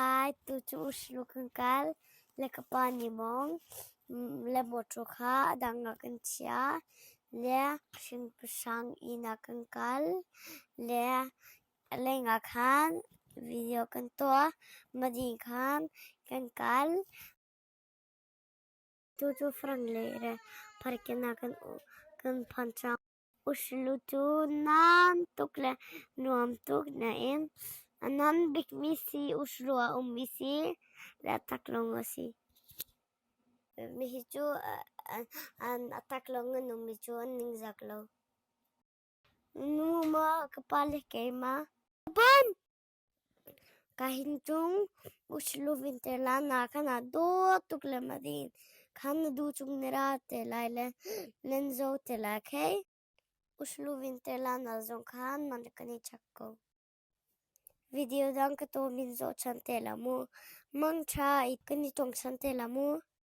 Hi, tu cu Uslu kan kal le ka pa nih mawng le mawṭaw kha a dang ah kan chiah le hringpahrang inn ah kan kal le a leng ah khan video kan tuah. Madin khan kan kal. Tu cu Frank le Pharkin ah kan phan cang. Uslu cu nam tuk le nuam tuk nain a nam bikmi si uslu a ummi si le a taklawng a si. Mihi cu a taklawng an ummi cu an ningzak lo. Nu maw ka pa le keimah? Ban! Ka hin cung uslu vinte la na kana dawt tuk le madin khan na du chung na ra te lai le nan zo te lai khei. Uslu vinte la na zong khan man kan i chak ko. Video dang ka to min zo chan te la mu. Mang tha i kan i tong chan te la mu.